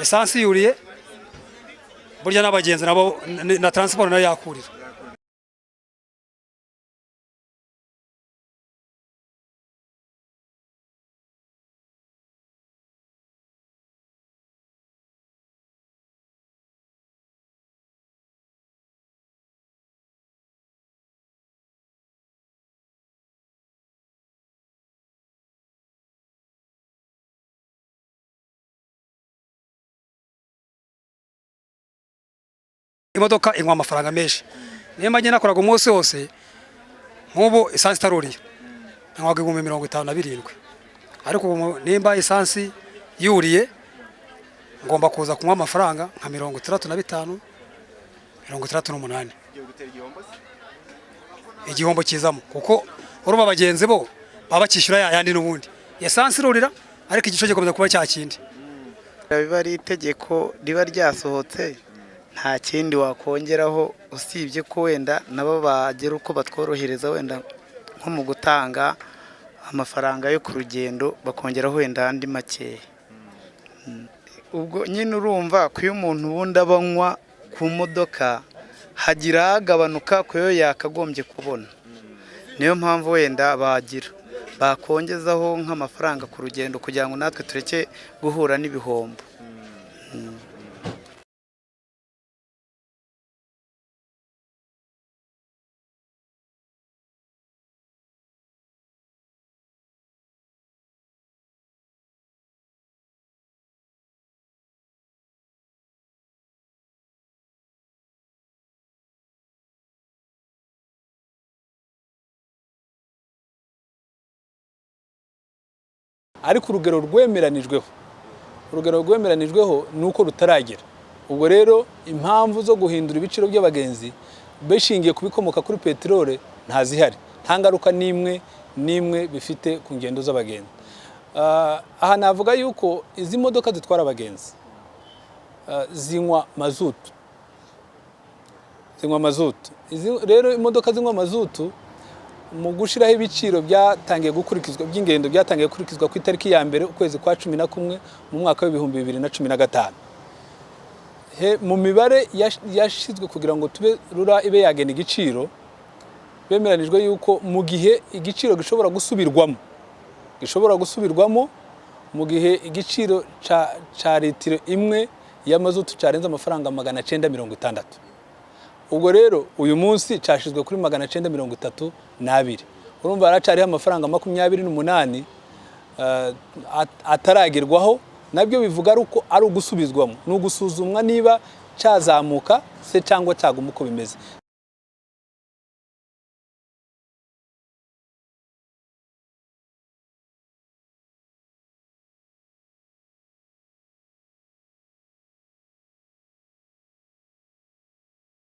Esansi yuriye, burya n'abagenzi nabo na transport nayo yakurira. Imodoka inywa amafaranga menshi. Niyo njye nakoraga umunsi wose, nk'ubu esansi itaruriye nanywaga 57,000, ariko ubu nimba esansi yuriye ngomba kuza kunywa amafaranga nka 65, 68. Igihombo kizamo kuko urumva abagenzi bo baba bakishyura ya yandi n'ubundi. Esansi irurira, ariko igiciro gikomeza kuba cya kindi. Biba ari itegeko riba ryasohotse, nta kindi wakongeraho usibye ko wenda nabo bagira uko batworohereza, wenda nko mu gutanga amafaranga yo ku rugendo bakongeraho wenda andi makeya. Ubwo nyine urumva ko iyo umuntu ubundi aba anywa ku modoka hagira agabanuka ku yo yakagombye kubona. Niyo mpamvu wenda bagira bakongezaho nk'amafaranga ku rugendo kugira ngo natwe tureke guhura n'ibihombo. Ariko urugero rwemeranijweho ni uko rutaragera. Ubwo rero impamvu zo guhindura ibiciro by'abagenzi bishingiye ku bikomoka kuri peteroli ntazihari, nta ngaruka n'imwe n'imwe bifite ku ngendo z'abagenzi. Aha navuga yuko izi modoka zitwara abagenzi zinywa mazutu, zinywa mazutu. Izi rero imodoka zinywa mazutu, mu gushyiraho ibiciro byatangiye gukurikizwa by'ingendo byatangiye gukurikizwa ku itariki ya 1 ukwezi kwa 11 mu mwaka wa 2015. Mu mibare yashyizwe kugira ngo tube RURA ibe yagena igiciro, bemeranijwe yuko mu gihe igiciro gishobora gusubirwamo mu gihe igiciro ca litiro imwe ya mazutu cyarenze amafaranga 960. Ubwo rero uyu munsi cyashyizwe kuri 932. Urumva haracyariho amafaranga 28 ataragerwaho. Nabyo bivuga ari uko ari ugusubizwamo, ni ugusuzumwa niba cyazamuka se cyangwa cyaguma uko bimeze.